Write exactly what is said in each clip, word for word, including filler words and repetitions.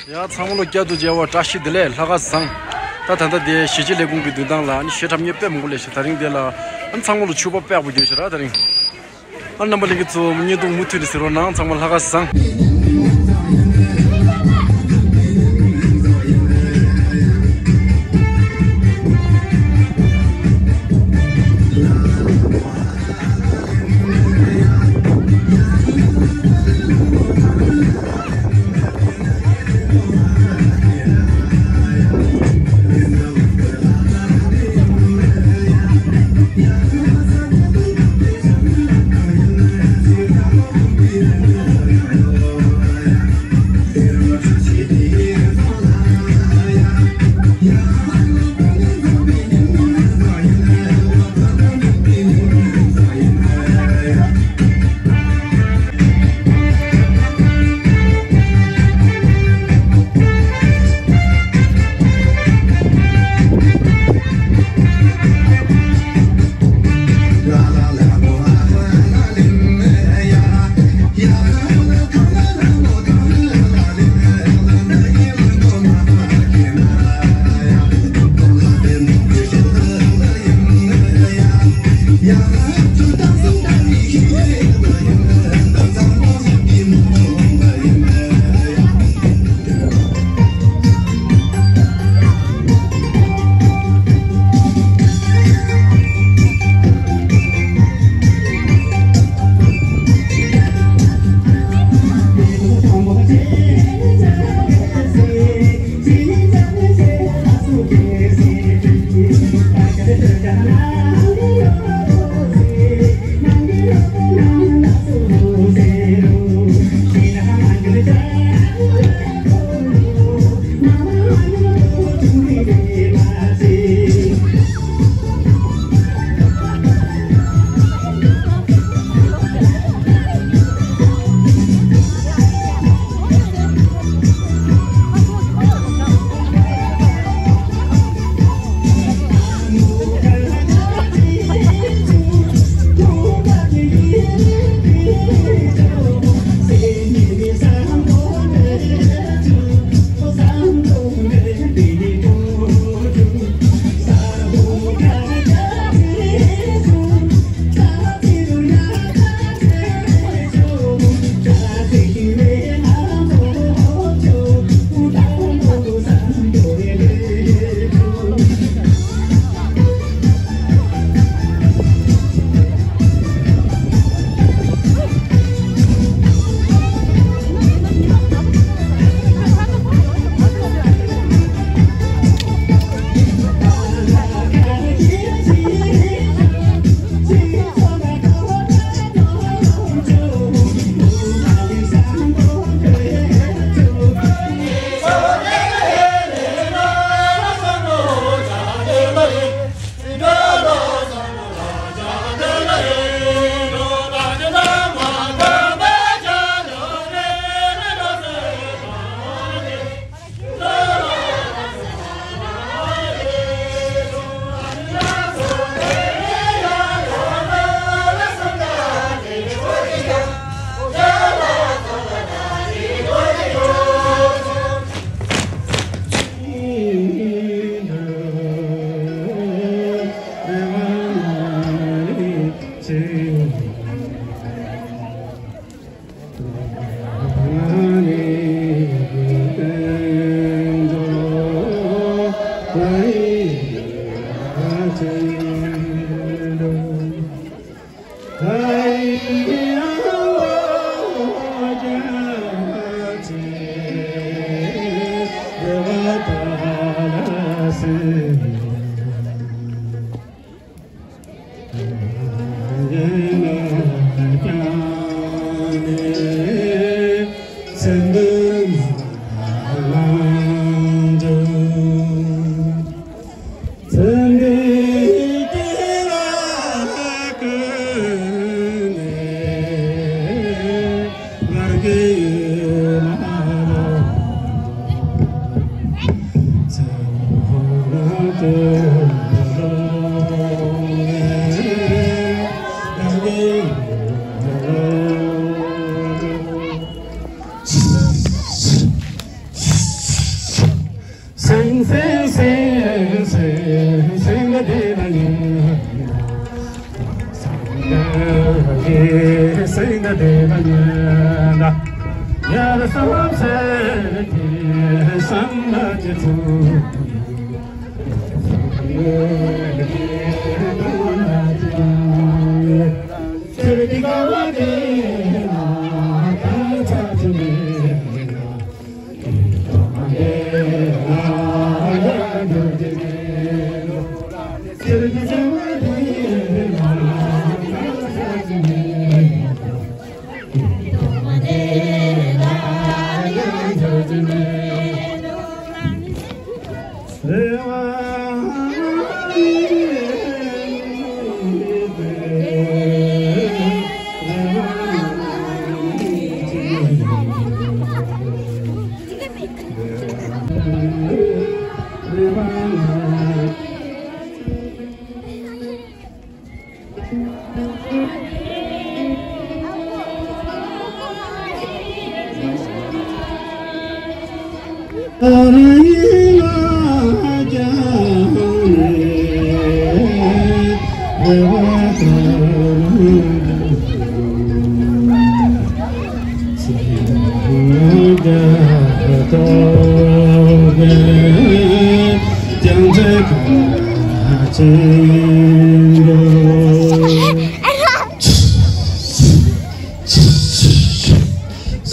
ཡ། ཚང་མ་ལོ་བསྐྱར་དུ་མཇལ་བ་བཀྲ་ཤིས་བདེ་ལེགས། ལྷ་ཁང་བཟང་། ད་ད་ལྟ་དེ་གཞིས་བྱེས་ལས་ཁུངས་ཀྱི་མདུན་ཐང་ལ་ཨ་ནི་གཞས་འཁྲབ་མཁན་དཔེ་མང་པོ་སླེབས་ཤག་དེ་རིང་དེ་ལ་ཨ་ནི་ཚང་མ་ལོ་ཕྱུ་པ་དཔེ་ཡག་པོ་བརྒྱབ་ཤག་ར། དེ་རིང་ཨ་ནི་རྣམ་པ་ལྷན་རྒྱས་ཚོ་བརྙན་ཐུང་མུ་མཐུད་ནས་གཟིགས་རོགས་གནང་། ཚང་མ་ལྷ་ཁང་བཟང་།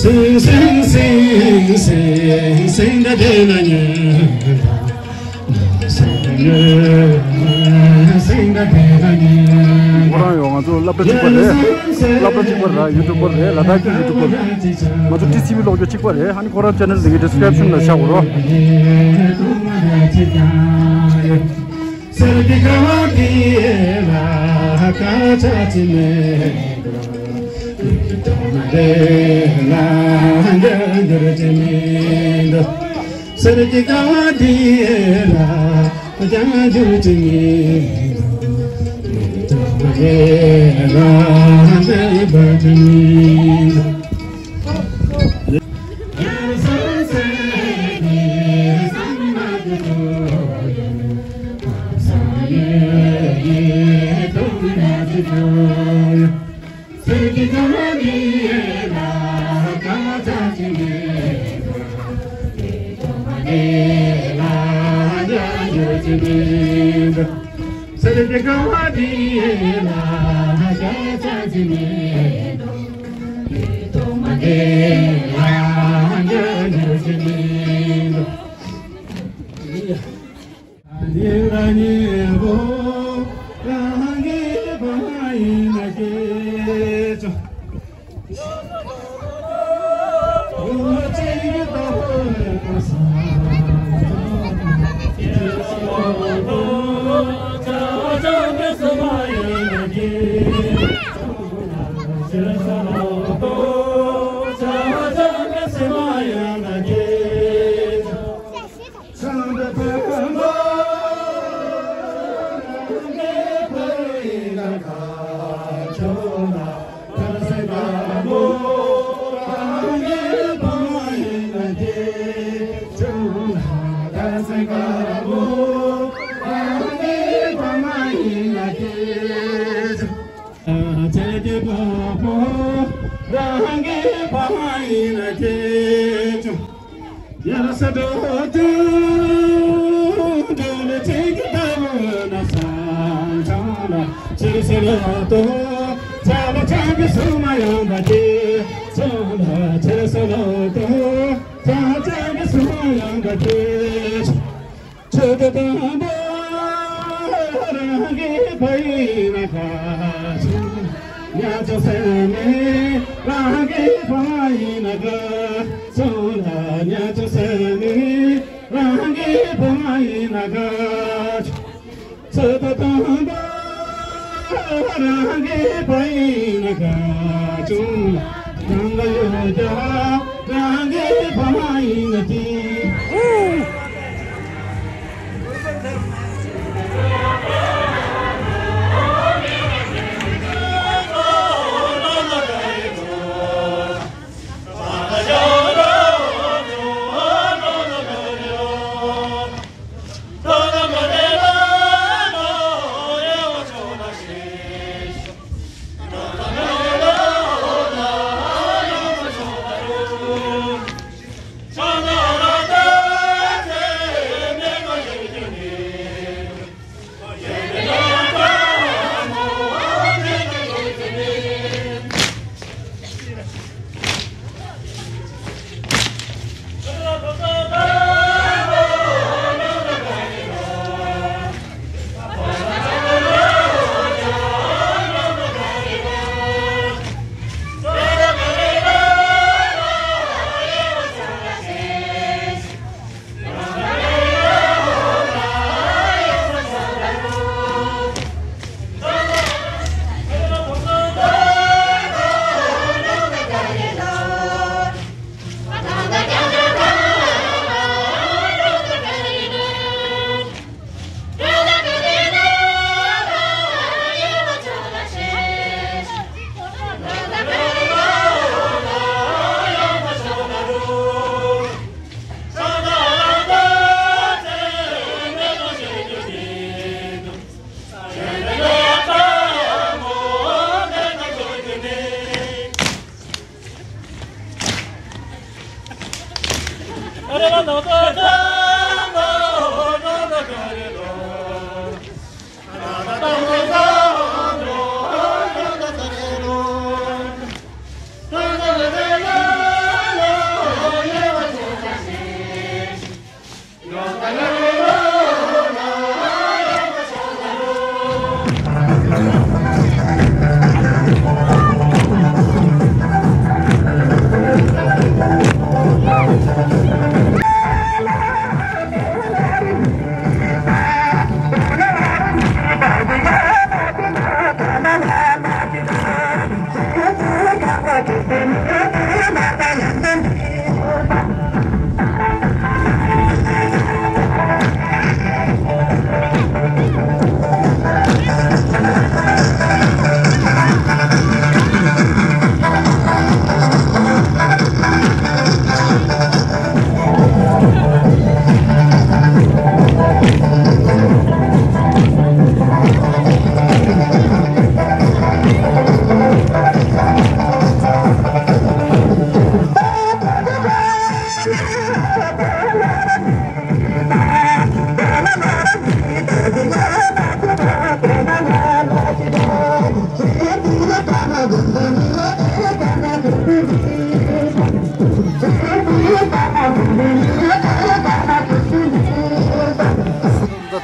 སིང་སིང་སིང་སིང་སིང་ད་དེ་ན་ཉན། སིང་ད་དེ་ན་ཉན། ཁོ་རང་ཡང་ང་ཚོ་སློབ་གྲྭ་གཅིག་པ་རེད། སློབ་གྲྭ་གཅིག་པ་རེད། ཡུ་ཊུབ་པར་རེད། ལ་དྭགས་ཀྱི་ཡུ་ཊུབ་པར་རེད། ང་ཚོ་ཊི་སི་ཝི་ཀློག་རྒྱུ་གཅིག་པ་རེད། ཨ་ནི་ཁོ་རང་ཆེ་ནལ་འདི་གི་ཌི་སི་ཀི་རིབ་ཤན་ལ་བཞག་གོ་རོགས།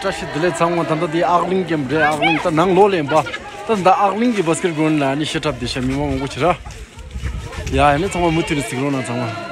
བཀྲ་ཤིས་བདེ་ལེགས་ཚང་མ། ད་ལྟ་དེ་ཨག་གླིང་གི་འདྲེ། ཨག་གླིང་ད་ནང་ལོགས་ལ་ཡིན་པ། ད་ད་ཨག་གླིང་གི་བྷ་སི་ཀེ་ཊི་གྷི་རའུན་ཌི་ལ་ནི་ཤི་ཁྲབ་དེ་ཤ་མི་མང་མང་པོ་ཅིག་ར། ཡ་ཡ་ནི་ཚང་མ་མུ་མཐུད་ནས་གཟིགས་རོགས་གནང་། ཚང་མ།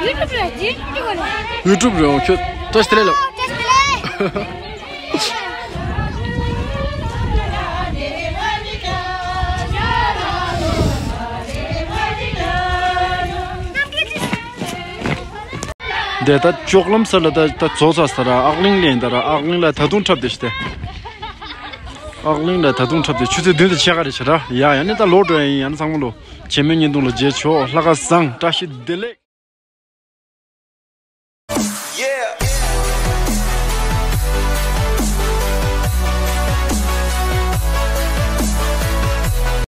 ཡུ་ཊུབ་རེད། ཡུ་ཊུབ་རེད། ཁྱོད་བཀྲ་ཤིས་བདེ་ལེགས་ལགས། བཀྲ་ཤིས་བདེ་ལེགས། འདི་ད་ཅོག་ལམ་ས་ལ་ད་ད་རྫོགས་ཚར་ས་ར། ཨག་གླིང་ལ་ཡིན་ད་ར། ཨག་གླིང་ལ་ད་དུང་འཁྲབ་བསྡད་ཤི་ཏེ། ཨག་གླིང་ལ་ད་དུང་འཁྲབ་བསྡད། ཆུ་ཚོད་བདུན་དང་ཕྱེད་ཀ་རེད་ཤི་ར། ཡ་ཡ་ནི་ད་ལོག་འགྲོ་ཡ་ཡིན། ཡ་ནི་ཚང་མ་ལོ་བྱེད་མེད་བརྙན་ཐུང་ལ་མཇལ་ཆོག་ལྷ་ཁང་བཟང་། བཀྲ་ཤིས་བདེ་ལེགས།